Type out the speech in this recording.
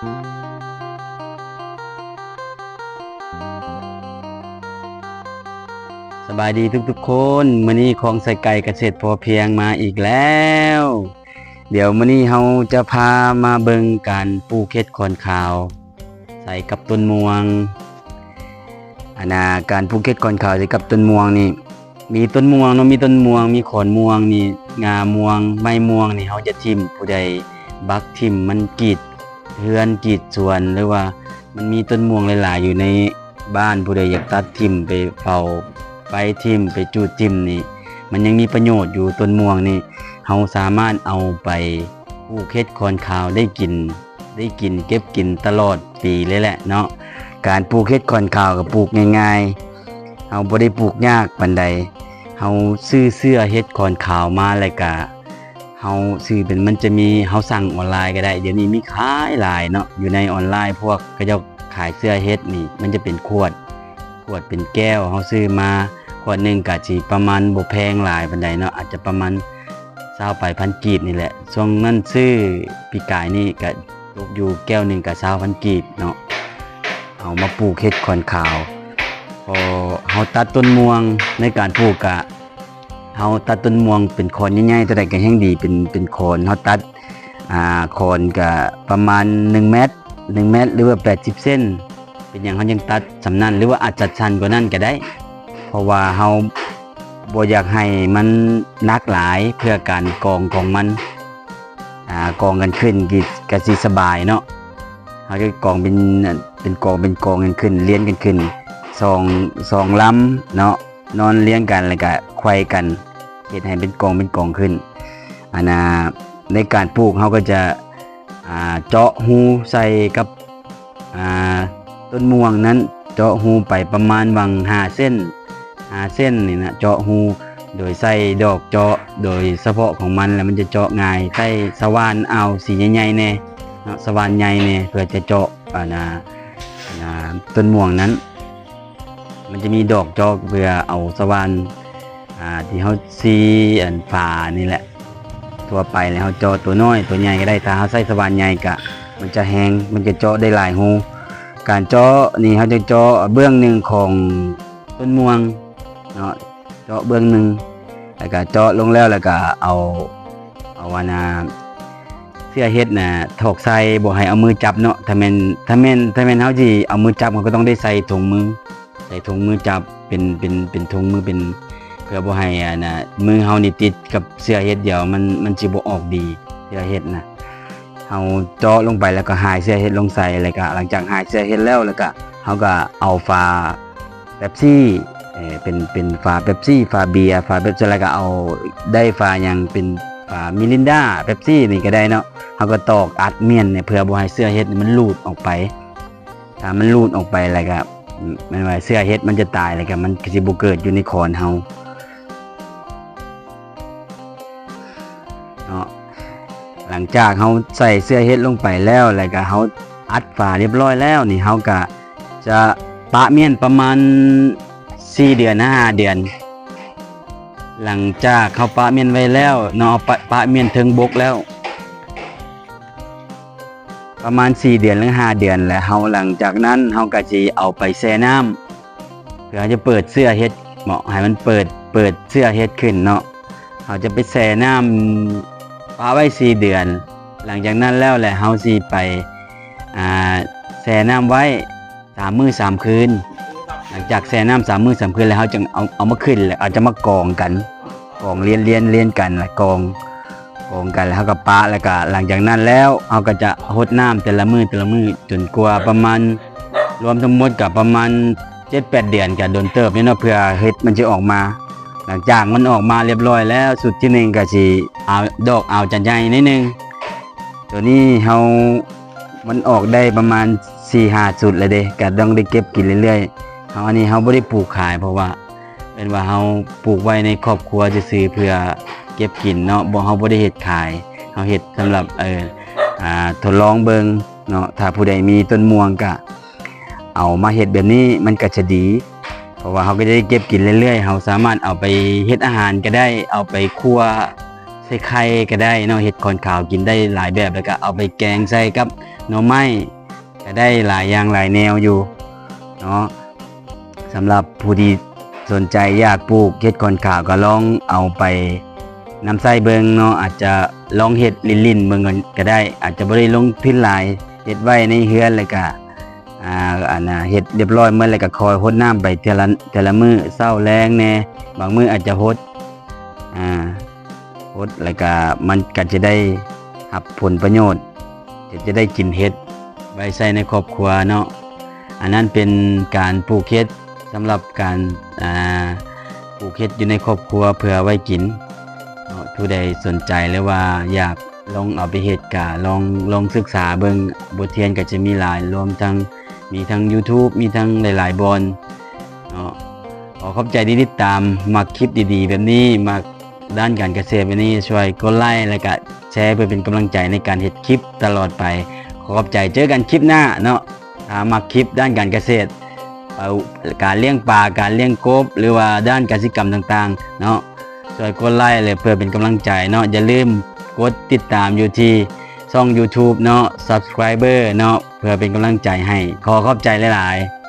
ສະບາຍດີທຸກໆຄົນ, ມື້ນີ້ຄອງໄຊໄກ່ກະເສດພໍພຽງມາອີກແລ້ວ. ດຽວມື້ນີ້ເຮົາຈະພາມາເບິ່ງການປູກເຫັດຂອນຂາວໃສ່ກັບຕົ້ນມ່ວງ. ອັນນ່າ ການປູກເຫັດຂອນຂາວໃສ່ກັບຕົ້ນມ່ວງນີ້ ມີຕົ້ນມ່ວງເນາະ, ມີຕົ້ນມ່ວງ, ມີຂອນມ່ວງນີ້, ງ່າມ່ວງ, ໄມ້ມ່ວງນີ້ເຮົາຈະຖິ້ມ, ຜູ້ໃດບັກຖິ້ມ ມັນກີດເຮືອນກີດສວນ ຫຼືວ່າມັນມີຕົ້ນມ່ວງຫຼາຍໆຢູ່ໃນບ້ານ, ຜູ້ໃດຢາກຕັດຖິ້ມ ໄປເຜົາໄຟຖິ້ມ ໄປຈູດຖິ້ມນີ້ ມັນຍັງມີປະໂຫຍດຢູ່. ຕົ້ນມ່ວງນີ້ເຮົາສາມາດເອົາໄປປູກເຫັດຂອນຂາວໄດ້ກິນ ໄດ້ກິນ ເກັບກິນຕະຫຼອດປີເລີຍແຫຼະເນາະ. ການປູກເຫັດຂອນຂາວກໍປູກງ່າຍໆ, ເຮົາບໍ່ໄດ້ປູກຍາກປານໃດ. ເຮົາຊື້ເຊື້ອເຫັດຂອນຂາວມາ ແລ້ວກະເຮົາຊື້ເປັນ ມັນຈະມີ ເຮົາສັ່ງອອນລາຍກໍໄດ້, ດຽວນີ້ມີຂາຍຫຼາຍເນາະ ຢູ່ໃນອອນລາຍ. ພວກເຂົາເຈົ້າຂາຍເຊື້ອເຫັດນີ້ ມັນຈະເປັນຂວດ ຂວດເປັນແກ້ວ, ເຮົາຊື້ມາຂວດໜຶ່ງກະຊິປະມານ ບໍ່ແພງຫຼາຍປານໃດເນາະ, ອາດຈະປະມານຊາວປາຍພັນກີບນີ້ແຫຼະ. ຊ່ວງນັ້ນຊື້ປີກາຍນີ້ກະຕົກຢູ່ແກ້ວໜຶ່ງກະຊາວພັນກີບເນາະ. ເອົາມາປູກເຫັດຂອນຂາວ, ພໍເຮົາຕັດຕົ້ນມ່ວງໃນການປູກກະ ເຮົາຕັດຕົ້ນມ່ວງເປັນຂອນໃຫຍ່ໆ ເທົ່າໃດກໍແຮ່ງດີ ເປັນ ເປັນຂອນ ເຮົາຕັດ ອ່າ ຂອນກໍປະມານໜຶ່ງແມັດ ໜຶ່ງແມັດ ຫຼືວ່າແປດສິບເຊັນ. ເປັນຫຍັງເຮົາຍັງຕັດສ່ຳນັ້ນ ຫຼືວ່າອາດຕັດສັ້ນກວ່ານັ້ນກໍໄດ້ ເພາະວ່າເຮົາບໍ່ຢາກໃຫ້ມັນໜັກຫຼາຍ ເພື່ອການກອງຂອງມັນ ອ່າ ກອງກັນຂຶ້ນ ກໍ ກໍຊິສະບາຍເນາະ. ເຮົາຈະກອງເປັນ ເປັນກອງ ເປັນກອງກັນຂຶ້ນ ລຽນກັນຂຶ້ນ ສອງ ສອງລຳເນາະ. ນອນລຽງກັນ ແລ້ວກະໄຂວ້ກັນ ເຮັດໃຫ້ເປັນກອງເປັນກອງຂຶ້ນ. ອັນນ່າ ໃນການປູກເຮົາກໍຈະ ອ່າ ເຈາະຮູໃສ່ກັບ ອ່າ ຕົ້ນມ່ວງນັ້ນ ເຈາະຮູໄປປະມານຫວ່າງຫ້າເຊັນ ຫ້າເຊັນນີ້ນະ ເຈາະຮູໂດຍໃສ່ດອກເຈາະ ໂດຍສະເພາະຂອງມັນ ແລ້ວມັນຈະເຈາະງ່າຍ. ໃສ່ສະຫວ່ານເອົາສີໃຫຍ່ໆແດ່ເນາະ ສະຫວ່ານໃຫຍ່ແດ່ ເພື່ອຈະເຈາະ ອັນນ່າ ອັນນ່າ ຕົ້ນມ່ວງນັ້ນ. ມັນຈະມີດອກຈອກເພື່ອເອົາສະຫວ່ານ ອ່າ ທີ່ເຮົາສີອັນຝານີ້ແຫຼະ. ທົ່ວໄປແລ້ວເຮົາເຈາະຕົວນ້ອຍຕົວໃຫຍ່ກໍໄດ້, ຖ້າເຮົາໃຊ້ສະຫວ່ານໃຫຍ່ກະມັນຈະແຮງ ມັນຈະເຈາະໄດ້ຫຼາຍຮູ. ການເຈາະນີ້ເຮົາຈະເຈາະເບື້ອງໜຶ່ງຂອງຕົ້ນມ່ວງເນາະ, ເຈາະເບື້ອງໜຶ່ງ ແລ້ວກະເຈາະລົງແລ້ວ ແລ້ວກະເອົາ ເອົາອັນນ່າ ເຊື້ອເຫັດນະຖອກໃສ່ ບໍ່ໃຫ້ເອົາມືຈັບເນາະ. ຖ້າແມ່ນ ຖ້າແມ່ນ ຖ້າແມ່ນເຮົາຊິເອົາມືຈັບ ເຮົາກໍຕ້ອງໄດ້ໃສ່ຖົງມື ໃສ່ຖົງມືຈັບ ເປັນ ເປັນ ເປັນຖົງມື ເປັນ ເພື່ອບໍ່ໃຫ້ອັນນ່າ ມືເຮົານີ້ຕິດກັບເຊື້ອເຫັດ ດຽວມັນ ມັນຊິບໍ່ອອກດີ ເຊື້ອເຫັດນະ. ເຮົາເຈາະລົງໄປແລ້ວກໍຫາຍເຊື້ອເຫັດລົງໃສ່ ແລ້ວກໍຫຼັງຈາກຫາຍເຊື້ອເຫັດແລ້ວ ແລ້ວກໍເຮົາກໍເອົາຝາ ເປັບຊີ ເອີ ເປັນ ເປັນຝາເປັບຊີ ຝາເບຍ ຝາເປັບຊີ ແລ້ວກໍເອົາ ໄດ້ຝາຫຍັງ ເປັນຝາມິລິນດາ ເປັບຊີນີ້ກໍໄດ້ເນາະ. ເຮົາກໍຕອກອັດມ້ຽນນີ້ ເພື່ອບໍ່ໃຫ້ເຊື້ອເຫັດມັນຫຼຸດອອກໄປ. ຖ້າມັນຫຼຸດອອກໄປແລ້ວກໍ ແມ່ນວ່າເຊື້ອເຫັດມັນຈະຕາຍ ແລ້ວກໍມັນກໍຊິບໍ່ເກີດຢູ່ໃນຂອນເຮົາເນາະ. ຫຼັງຈາກເຮົາໃສ່ເຊື້ອເຫັດລົງໄປແລ້ວ ແລ້ວກໍເຮົາອັດຝາຮຽບຮ້ອຍແລ້ວນີ້ ເຮົາກໍ ຈະປະມ້ຽນປະມານສີ່ເດືອນຫາຫ້າເດືອນ. ຫຼັງຈາກເຮົາປະມ້ຽນໄວ້ແລ້ວເນາະ ເຮົາປະ ປະມ້ຽນເທິງບົກແລ້ວ ປະມານສີ່ເດືອນ ຫຼື ຫ້າເດືອນ ແລ້ວເຮົາ ຫຼັງຈາກນັ້ນເຮົາກໍຊິເອົາໄປແຊ່ນ້ຳ ເພື່ອເຮົາຈະເປີດເຊື້ອເຫັດເນາະ ໃຫ້ມັນເປີດ ເປີດເຊື້ອເຫັດຂຶ້ນເນາະ. ເຮົາຈະໄປແຊ່ນ້ຳປະໄວ້ສີ່ເດືອນ. ຫຼັງຈາກນັ້ນແລ້ວແຫຼະ ເຮົາຊິໄປ ອ່າ ແຊ່ນ້ຳໄວ້ ສາມມື້ສາມຄືນ. ຫຼັງຈາກແຊ່ນ້ຳສາມມື້ສາມຄືນແລ້ວ ເຮົາຈຶ່ງເອົາ ເອົາມາຂຶ້ນ ແລ້ວເຮົາຈະມາກອງກັນ ກອງລຽນ ລຽນ ລຽນກັນ ແລ້ວກອງ ກອງກັນ ແລ້ວເຮົາກໍປະ ແລ້ວກໍຫຼັງຈາກນັ້ນແລ້ວ ເຮົາກໍຈະຫົດນ້ຳແຕ່ລະມື້ ແຕ່ລະມື້ ຈົນກວ່າປະມານ ລວມທັງໝົດກໍປະມານເຈັດແປດເດືອນ ກໍດົນເຕີບເດເນາະ ເພື່ອເຫັດມັນຊິອອກມາ. ຫຼັງຈາກມັນອອກມາລຽບຮ້ອຍແລ້ວ ຊຸດທີໜຶ່ງກໍຊິອາວ ດອກອາວຈະໃຫຍ່ໜ້ອຍໜຶ່ງ. ໂຕນີ້ເຮົາ ມັນອອກໄດ້ປະມານສີ່ຫ້າຊຸດແລ້ວເດ້ ກະຕ້ອງໄດ້ເກັບກິນເລື້ອຍໆ. ເຮົາ ອັນນີ້ເຮົາບໍ່ໄດ້ປູກຂາຍ ເພາະວ່າເປັນວ່າເຮົາປູກໄວ້ໃນຄອບຄົວຊື່ໆ ເພື່ອເກັບກິນເນາະ ບໍ່ ເຮົາບໍ່ໄດ້ເຮັດຂາຍ ເຮົາເຮັດສຳລັບ ເອີ ອ່າ ທົດລອງເບິ່ງເນາະ. ຖ້າຜູ້ໃດມີຕົ້ນມ່ວງກະເອົາມາເຮັດແບບນີ້ ມັນກະຈະດີ ເພາະວ່າເຮົາກໍຈະໄດ້ເກັບກິນເລື້ອຍໆ ເຮົາສາມາດເອົາໄປເຮັດອາຫານກໍໄດ້ ເອົາໄປຂົ້ວ ໃສ່ໄຂ່ກໍໄດ້ເນາະ ເຫັດຂອນຂາວກິນໄດ້ຫຼາຍແບບ ແລ້ວກໍເອົາໄປແກງໃສ່ກັບໜໍ່ໄມ້ກໍໄດ້ຫຼາຍຢ່າງຫຼາຍແນວຢູ່ເນາະ. ສຳລັບຜູ້ທີ່ສົນໃຈຢາກປູກເຫັດຂອນຂາວ ກໍລອງເອົາໄປນຳໃຊ້ເບິ່ງເນາະ ອາດຈະລອງເຮັດຫຼິ້ນໆເບິ່ງກໍໄດ້ ອາດຈະບໍ່ໄດ້ລົງທຶນຫຼາຍ ເຮັດໄວ້ໃນເຮືອນ ແລ້ວກໍ ອ່າ ອັນນ່າ ເຮັດຮຽບຮ້ອຍໝົດ ແລ້ວກໍຄອຍຫົດນ້ຳໄປເທື່ອລະ ເທື່ອລະມື້ ເຊົ້າແລງແດ່ ບາງມື້ອາດຈະຫົດ ອ່າ ຫົດ ແລ້ວກໍມັນກໍຈະໄດ້ຮັບຜົນປະໂຫຍດ ຈະ ຈະໄດ້ກິນເຫັດໄວ້ໃຊ້ໃນຄອບຄົວເນາະ. ອັນນັ້ນເປັນການປູກເຫັດ ສຳລັບການ ອ່າ ປູກເຫັດຢູ່ໃນຄອບຄົວເພື່ອໄວ້ກິນເນາະ. ຜູ້ໃດສົນໃຈ ຫຼືວ່າຢາກລອງເອົາໄປເຮັດ ກະລອງ ລອງສຶກສາເບິ່ງ ບົດຮຽນກໍຈະມີຫຼາຍ ລວມທັງ ມີທັງ YouTube ມີທັງຫຼາຍໆບ່ອນເນາະ. ຂໍຂອບໃຈທີ່ຕິດຕາມ ມັກຄລິບດີໆແບບນີ້ ມັກດ້ານການກະເສດແບບນີ້ ຊ່ວຍກົດໄລ ແລ້ວກະແຊເພື່ອເປັນກຳລັງໃຈໃນການເຮັດຄລິບຕະຫຼອດໄປ. ຂໍຂອບໃຈ ເຈີກັນຄລິບໜ້າເນາະ. ຖ້າມັກຄລິບດ້ານການກະເສດ ເອົາ ການລ້ຽງປາ ການລ້ຽງກົບ ຫຼືວ່າດ້ານກະສິກຳຕ່າງໆເນາະ ຊ່ວຍກົດໄລ ແລະ ເພື່ອເປັນກຳລັງໃຈເນາະ. ຢ່າລືມກົດຕິດຕາມຢູ່ທີ່ຊ່ອງ YouTube ເນາະ Subscriber ເນາະ ເພື່ອເປັນກຳລັງໃຈໃຫ້. ຂໍຂອບໃຈຫຼາຍໆ.